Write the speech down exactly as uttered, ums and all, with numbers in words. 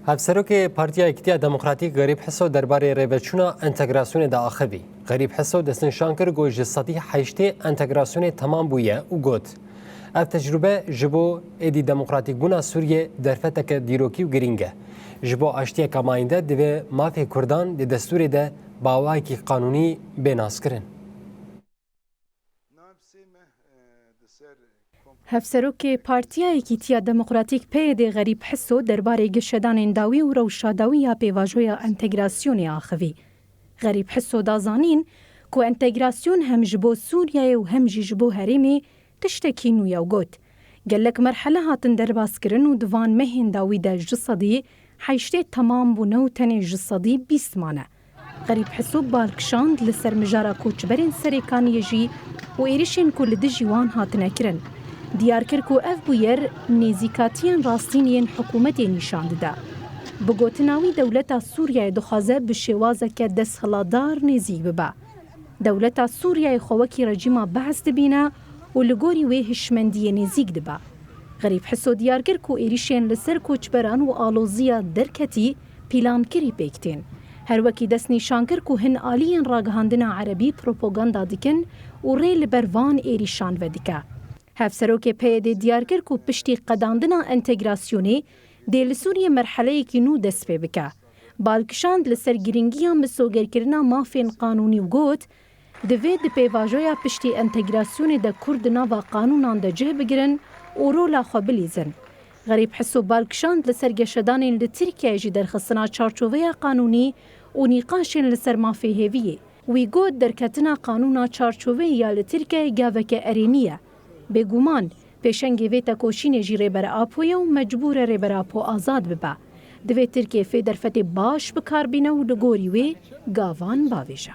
Hevserokê Partiya Yekîtiya Demokratîk Xerîb Hiso derbarê rêveçûna entegrasyonê de axivî. Xerîb Hiso destnîşan kir ku ji sedî heştê entegrasyonê temam bûye û got, ev tecrûbe ji bo êdî demokratîkbûna Sûriyê derfeteke dîrokî û girîng e. Ji bo aştiyeke mayînde divê mafê Kurdan di destûrê de bi awayekî qanûnî bê naskirin. Hevserokê Partiya Yekîtiya Demokratîk P Y D Xerîb Hiso derbarê geşedanên dawî û rewşa dawî ya pêvajoya entegrasyonê axivî. Xerîb Hiso da zanîn ku entegrasyon hem ji bo Sûriyeyê û hem jî ji bo herêmê tiştekî nû ye û got, gelek merhele hatin derbaskirin û di van mehên dawî de ji sedî heştê temam bûne û tenê ji sedî bîst mane. Xerîb Hiso bal kişand li ser mijara koçberên Serêkaniyê jî û êrişên ku li dijî wan hatine kirin. Diyar kir ku ev bûyer nêzîkatiyên rastîn yên hikûmetê nîşan dide. Bi gotina wî, dewleta Sûriyeyê dixwaze bi şêwazeke desthilatdar nêzîk bibe. Dewleta Sûriyeyê xwe wekî rejîma Bees dibîne û li gorî wê hişmendiyê nêzîk dibe. Xerîb Hiso diyar kir ku êrişên li ser koçberan û aloziya derketî pîlankirî pêk tên. Her wekî destnîşan kir ku hin aliyên ragihandina erebî propaganda dikin û rê li ber van êrişan vedike. Hevserokê P Y D diyar kir ku piştî qedandina entegrasyonê dê li Sûriyê merheleyekî nû dest pê bike. Bal kişand li ser girîngiya misogerkirina mafên qanûnî û got, divê di pêvajoya piştî entegrasyonê de Kurd di nava qanûnan de cih bigirin û rola xwe bilîzin. Xerîb Hiso bal kişand li ser geşedanên li Tirkiyeyê jî derxistina çarçoveya qanûnî û nîqaşên li ser mafê hêviyê. Wî got, derketina qanûna çarçoveyê ya li Tirkiyeyê gaveke erênî ye. Bêguman, pêşengê vê tekoşînê jî Rêber Apo ye û mecbûr e Rêber Apo azad bibe. Divê Tirkiye fê derfetê baş bi kar bîne û li gorî wê gavan bavêje.